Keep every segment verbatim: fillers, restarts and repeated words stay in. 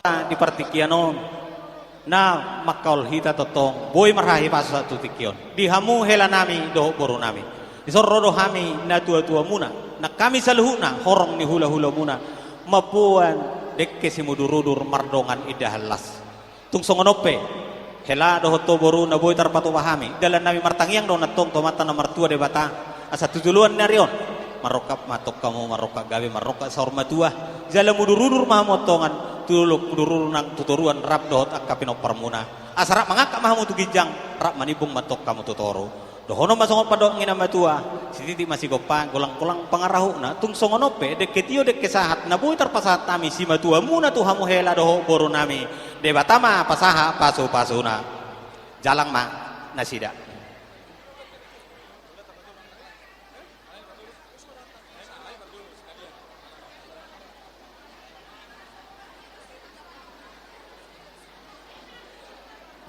Di partingkian on na mangkaol hita tongtong boi marhahipason sahat tu tingki on. Di hamu hela nami dohot boru nami, dison ro do hami natuatuamuna nang hami saluhutna horong ni hulahulamuna mamboan dengke simudurudur mardongan indahan las. Tung songon on pe hela dohot ho boru na boi tarpatupa hami, dalan nami martangiang do nantong tu Amanta na martua Debata, asa tu joloan ni ari on marrongkap ma antong hamu marrongkap gabe marrongkap saur matua, jala mudurudur ma hamu antong tu dolok, mudurudur nang tu toruan rap dohot angka pinomparmuna, asa rap mangangkat ma hamu tu ginjang, rap manimbung ma antong hamu tu toru. Dohonon ma songon pandok ni na matua: Sititi ma sigompa, golanggolang pangarahutna. Tung songon on pe dengke tio dengke sahat na boi tarpasahat hami simatuamuna tu hamu hela dohot boru nami, Debata ma pasahat pasupasuna. Jalang ma nasida.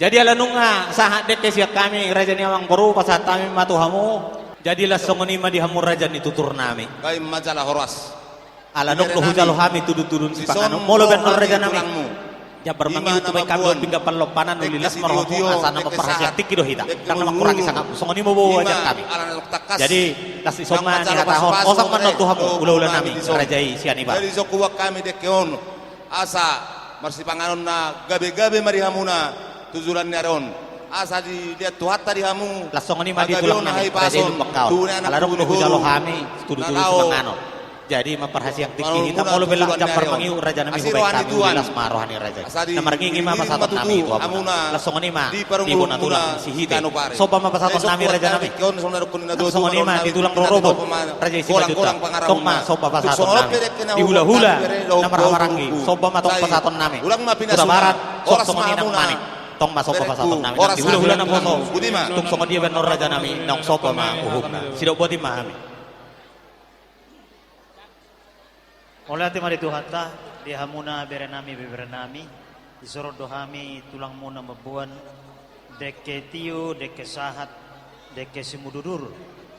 Jadi ala nunga sahat dengke sian hami raja ni amangboru, pasahat hami ma tu hamu. Jadi las songon i ma di hamu raja ni tutur nami. Baen ma jala horas. Ala nunga do hujalo hami tudutudun sipanganon. Molo baen on raja nami, jambar mangihu, tupa hami dohot pinggan panlompanan, uli las ma rohamu asa na mamparhasiang tingki do hita, ndang na mangkurangi sangap. Songon i ma boajan hami. Jadi las dison ma nihatahon, horas ma antong tu hamu hulahula nami raja i sian Ibar. Jadi dison huboan hami dengke on asa marsipanganon na gabegabe ma di hamuna tu joloan ni ari on, asa dilehon Tuhanta di hamu. Las songon i ma di tulang nami raja i Lumban Kaol. Ala nunga do hujalo hami tudutudun sipanganon. Jadi mamparhasiang tingki hita, molo baen las jambar mangihu raja nami, hubaen hami, uli las ma roha ni raja i. Na marngingi ma pasahaton nami tu hamuna. Las songon i ma di bona tulang Sihite. Somba ma pasahaton nami raja nami. Las songon i ma di tulang rorobot raja i Simanjuntak. Tong ma somba pasahaton nami. Di hulahula na marhahamaranggi, somba ma tong pasahaton nami. Hutabarat, horas ma songon i nang Manik. Tong ma somba pasahaton nami. Nang di hulahula naposo, tung songon dia baen on raja nami, naung somba ma uhumna. Sidok boti ma hami. Mauliate ma di Tuhanta, di hamuna bere nami, ibebere nami, dison ro do hami tulangmuna mamboan dengke tio, dengke sahat, dengke simudurudur.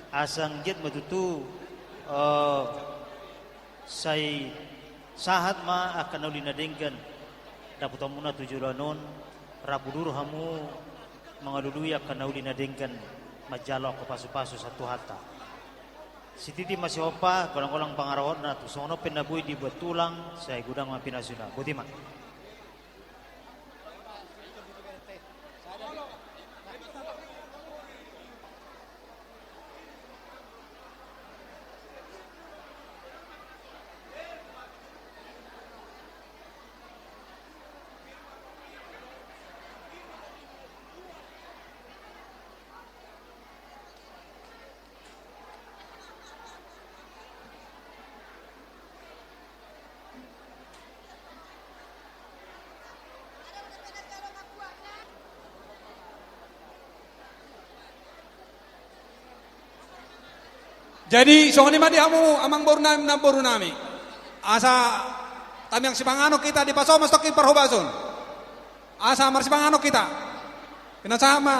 Asa anggiat ma tutu, eh, sai sahat ma angka na uli na denggan dapotonmuna tu joloan on, rap udur hamu mangalului angka na uli na denggan manjalo angka pasupasu sian Tuhanta. Sititi ma sihompa, golanggolang pangarahutna, tung songon on pe na boi dibuat tulang, sai godang ma pinasuna. Boti ma. Jadi songon i ma di hamu amangboru nami, namboru nami, asa tamiang sipanganon hita, dipasahat ma sitongkin parhobason. Asa marsipanganon hita. Pinasahat ma